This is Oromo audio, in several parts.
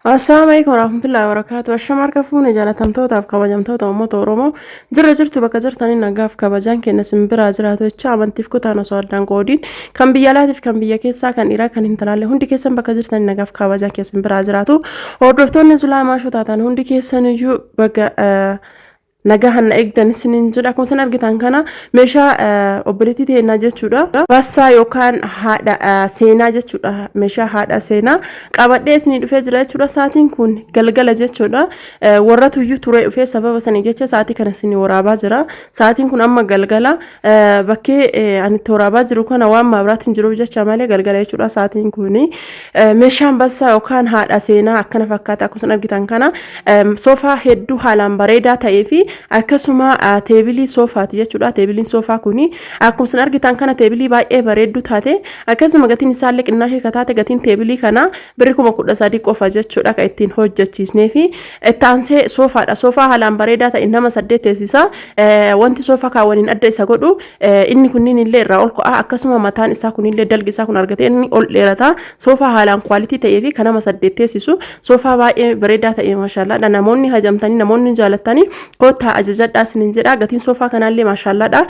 Assalaamu alaikum warahmatullahi wabarakatuh. Ashama harka fuune jaalatamtootaaf kabajamtoota uummata Oromoo jirra jirtu bakka jirtanii nagaaf kabajaan keenya isin biraa jiraatu jecha amantiif kutaan osoo addaan qoodiin kan biyya alaatiif kan biyya keessaa kan dhiiraa kan hintalaalle hundi keessan bakka jirtanii nagaaf kabajaan keessa isin biraa jiraatu. Hordoftoonni Zulaa Maashoo taatan hundi keessaniyyuu baga nagaa na eegdan isiniin jedha. Akkuma isin argitan kana meeshaa obboleettii teennaa jechuudha. Bassaa yookaan haadha seenaa jechuudha. Meeshaa haadha seenaa qabadhee isinii dhufee jira jechuudha. Sa'aatiin kun galgala jechuudha. Warratu iyyuu turee dhufee sababa sanii jecha sa'aatii kana isinii waraabaa jira. Sa'aatiin kun amma galgala. Bakkee ani itti waraabaa jiru kana waan maabiraatiin jiruuf jecha malee galgala jechuudha sa'aatiin kun. Meeshaan bassaa yookaan haadha seenaa akkana fakkaata. Akkuma isin argitan kana soofaa hedduu haalaan bareedaa ta'ee fi akkasuma teebilii soofaati jechuudha. Teebiliin soofaa kuni akkuma isin argitan kana teebilii baay'ee bareedduu taate, akkasuma gatiin isaallee qinnaashee ka taate, gatiin teebilii kana birri 13,000 qofa jechuudha kan ittiin hojjechiisnee fi itti aansee soofaadha. Soofaa haalaan bareedaa ta'e nama saddeet teessisa. Wanti soofaa kaawwaniin adda isa godhu inni kunniin illee irraa ol ka'a, akkasuma mataan isaa kunillee dalgi isaa kun argatee inni ol dheerata. Soofaa haalaan quality ta'ee fi kan nama saddeet teessisu, soofaa baay'ee bareedaa ta'e, maashaallaadha. Namoonni hajamtanii, namoonni jaalattanii, koottaa ajajadhaa isinin jedha. Gatiin soofaa kanaallee maashaallaadha.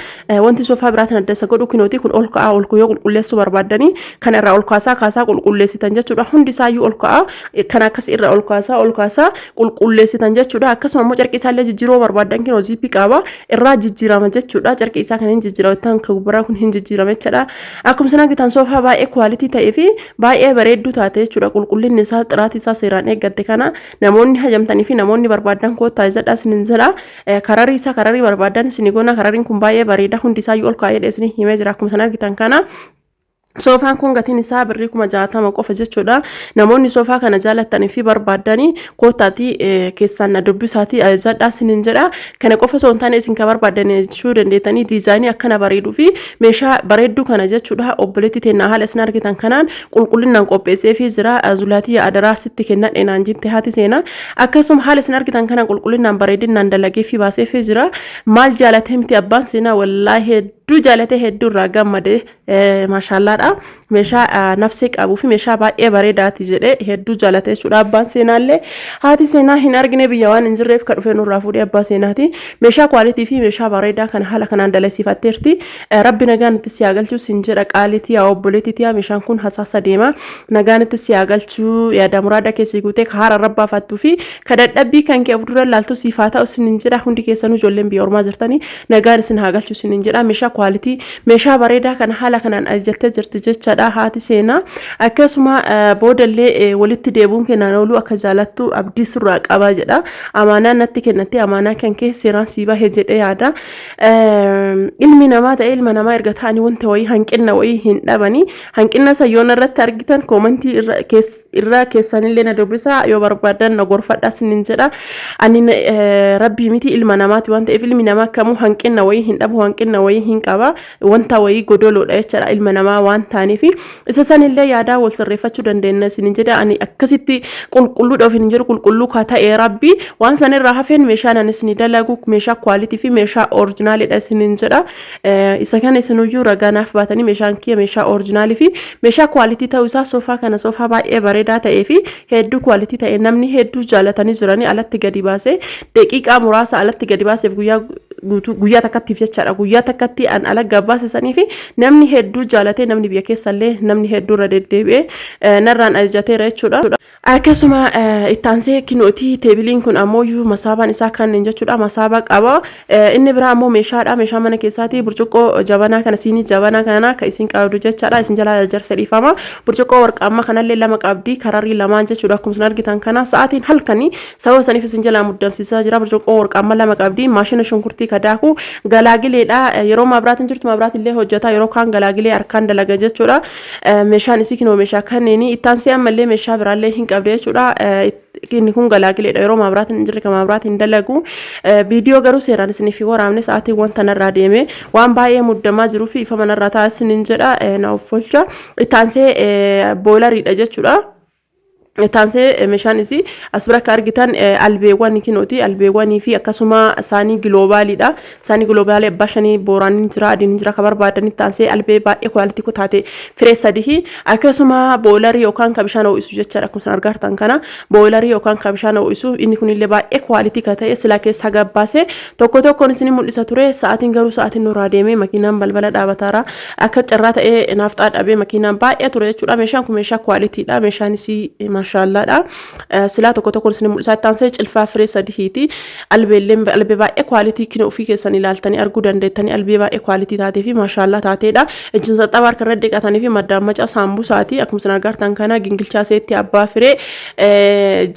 Wanti soofaa biraatiin adda isa godhu kinooti kun ol ka'aa, ol yoo qulqulleessuu barbaaddanii kan irraa ol kaasaa kaasaa qulqulleessitan jechuudha. Hundi isaayyuu ol ka'aa, kan akkas irraa ol kaasaa ol kaasaa qulqulleessitan jechuudha. Akkasuma immoo carqii isaallee jijjiiruu barbaaddan kinoo ziippii qaba, irraa jijjiirama jechuudha. Carqii isaa kan hin jijjiirama jettan kan gubbaraa kun hin jijjiirama jechuudha. Akkuma isin argitan soofaa baay'ee quality ta'ee fi baay'ee bareedduu taate jechuudha. Qulqullinni isaa, xiraatii isaa seeraan eeggatte kana namoonni hajamtanii fi namoonni barbaadan koottaa jedha isinin jedha. Kararii isaa kararii barbaadan isin goona. Karariin kun baay'ee bareeda, hundi isaayyuu ol kaa'ee isin himee jira. Akkuma isin argitan kana soofaan kun gatiin isaa birrii 60,000 qofa jechuudha. Namoonni soofaa kana jaalattanii fi barbaaddanii koottaatii keessaan na dubbisaatii ajajadhaa isinin jedha. Kana qofa osoo hin taane isin kan barbaaddan jechuu dandeettanii diizaayinii akkana bareeduu fi meeshaa bareedduu kana jechuudha. Obboleettii teennaa haala isin argitan kanaan qulqullinaan qopheessee fi jira. Zulaatii adaraa sitti kennadhe naan jette haati seenaa. Akkasuma haala isin argitan kanaan qulqullinaan bareedinaan dalagee fi baasee fi jira. Maal jaalatee miti abbaan seenaa, wallaahi hedduu jaalatee, hedduu irraa gammade. Maashaallaadha. Meeshaa nafsee qabuu fi meeshaa baay'ee bareedaati jedhee hedduu jaalate jechuudha abbaan seenaallee. Haati seenaa hin argine, biyya waan hin jirreef ka dhufee nurraa fuudhee abbaa seenaati. Meeshaa quality fi meeshaa bareedaa kana haala kanaan dalasiifatteerti. Rabbi nagaan itti si haa galchuu sin jedha, qaaliitii yaa obboleettii tiyaa. Meeshaan kun hasaasa deema. Nagaan itti si haa galchuu, yaada muraada keessi guutee ka haara rabbaafattuu fi ka dadhabbii kan kee of dura laaltu siif haa ta'u sinin jedha. Hundi keessanuu ijoolleen biyya ormaa jirtanii nagaan isin haa galchu sinin jedha. Meeshaa quality, meeshaa bareedaa kana haala kanaan ajajattee jirti jechaadha haati seenaa. Akkasuma boodallee walitti deebuun kennaan ooluu akka jaalattu abdii surraa qaba jedha. Amaanaa natti kennattee amaanaa kan kee seeraan sii bahe jedhee yaada. Ilmi namaa ta'e ilma namaa erga ta'anii wanta wayii hanqina wayii hin dhabanii. Hanqina isa yoona irratti argitan koomantii irraa keessanillee na dubbisaa, yoo barbaadan na gorfadhaa sinin jedha. Ani rabbii miti, ilma namaati waan ta'eef ilmi namaa kamuu hanqina wayii hin dhabu, hanqina wayii hin qaba, wanta wayii godoloodha jechaadha ilma namaa waan ta'aniif. Isa sanillee yaadaa wal sirreeffachuu dandeenya isinin jedha. Ani akkasitti qulqulluudha ofiin hin jedhu, qulqulluu ka ta'e rabbi. Waan sanirraa hafeen meeshaan ani isinii dalagu meeshaa quality fi meeshaa originaalidha isinin jedha. Isa kana isinuyyuu ragaa naaf baatanii meeshaan kiyya meeshaa originaalii fi meeshaa quality ta'uu isaa. Soofaa kana, soofaa baay'ee bareedaa ta'ee fi hedduu quality ta'e namni hedduu jaalatanii jiranii alatti gadi baasee daqiiqaa muraasa alatti gadi baaseef guyyaa guutuu, guyyaa takkattiif jechaadha, guyyaa takkatti an ala gabbaasisanii fi namni hedduu jaalatee, namni biyya keessallee namni hedduu irra deddeebi'ee narraan ajajateera jechuudha. Akkasuma ittaansee kinootii teebiliin kun ammoo masaabaan isaa kanneen jechuudha, masaabaa qaba. Inni biraa ammoo meeshaadha, meeshaa mana keessaati, burcuqqoo jabanaa kana, siinii jabanaa kana kan isin qabdu jechaadha. Isin jalaa jarjarsa, dhiifama. Burcuqqoo warqaammaa kanallee lama qabdi, kararii lamaan jechuudha. Akkuma isin argitan kana sa'aatiin halkanii, sababa saniif isin jalaa muddamsiisaa jira. Burcuqqoo warqaammaa lama qabdi, maashina shunkurtii kadaaku galaagileedha. Yeroo maabiraatiin jirtu maabiraatiin hojjeta, yeroo kaan galaagilee harkaan dalaga jechuudha. Meeshaan isii kinoo meeshaa kanneeni. Ittaansee ammallee meeshaa biraallee hin qabde jechuudha. Inni kun galaagileedha, yeroo maabiraatiin hin jirre kan maabiraatiin dalagu. Viidiyoo garuu seeraan isiniif hin waraabne, sa'aatiin wanta narraa deeme waan baay'ee muddamaa jiruu fi ifa manarraa ta'a isiniin jedha, na offolcha. Ittaansee boileriidha jechuudha. Taansee meeshaan isii as bira akka argitan albeewwan kinooti, albeewwanii fi akkasuma saanii giloobaaliidha. Saanii giloobaalii abbaa shanii booraan ni jira, adiin ni jira, akka barbaadanitti. Taansee albee baay'ee quality taate firee sadii, akkasuma boilerii yookaan kan bishaan ho'isu jechaadha. Akkuma isin argaa jirtan kana boilerii yookaan kan bishaan ho'isu, inni kunillee baay'ee quality kan ta'e silaa keessaa gabbaase tokko tokkoon isin mul'isa ture. Sa'aatiin garuu sa'aatiin nurraa deemee, makiinaan balbala dhaabataara. Akka carraa ta'ee naafxaa dhabee, makiinaan baay'ee ture jechuudha. Meeshaan kun meeshaa qualitydha. Meeshaan isii maashaallaadha. Silaa tokko tokkoon isin mul'isa. Taansee cilfaa firee sadiiti. Albeelleen albee baay'ee quality kina ofii keessan ilaaltanii arguu dandeettanii, albee baay'ee quality taatee fi maashaallaa taateedha. Ijjin saxxaba harka irra dhiqatanii fi maddaammaca saambusaati. Akkuma isin argartan kana gingilchaa seetti abbaa firee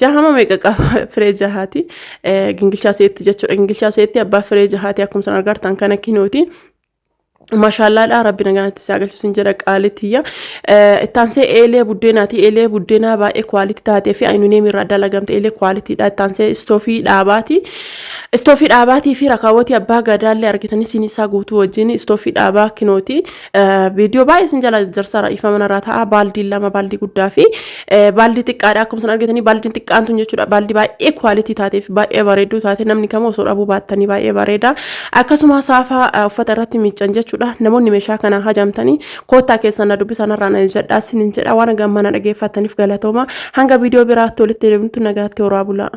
jahama meeqa qaba? Firee jahaati. Gingilchaa seetti jechuudha. Gingilchaa seetti abbaa firee jahaati, akkuma isin argartan kana kinooti. Maashaallaadha, rabbi nagaatti si agarsiisu sin jedha qaalitiyya. Ittaansee eelee buddeenaati. Eelee buddeenaa baay'ee quality taatee fi aluminium irraa dalagamte, eelee qualitydha. Ittaansee istoofii dhaabaati. Istoofii dhaabaatii fi rakaawwatii abbaa gadaallee argitanii siin isaa guutuu wajjin istoofii dhaabaa kinooti. Viidiyoo baay'ee sin jala jarsaara, ifa manarraa ta'a. Baaldii lama, baaldii guddaa fi baaldii xiqqaadha. Akkuma isin argitanii baaldiin xiqqaan tun jechuudha. Baaldii baay'ee quality taatee fi baay'ee bareedduu taate, namni kamuu osoo dhabuu baattanii baay'ee bareeda. Akkasuma saafaa uffata irratti miiccan jechuudha. Namoonni meeshaa kana hajamtanii koottaa keessan na dubbisan irraa na jedhaa sinin jedha. Waan gammana dhageeffataniif galatooma. Hanga viidiyoo biraatti walitti deemtu nagaatti horaa bulaa.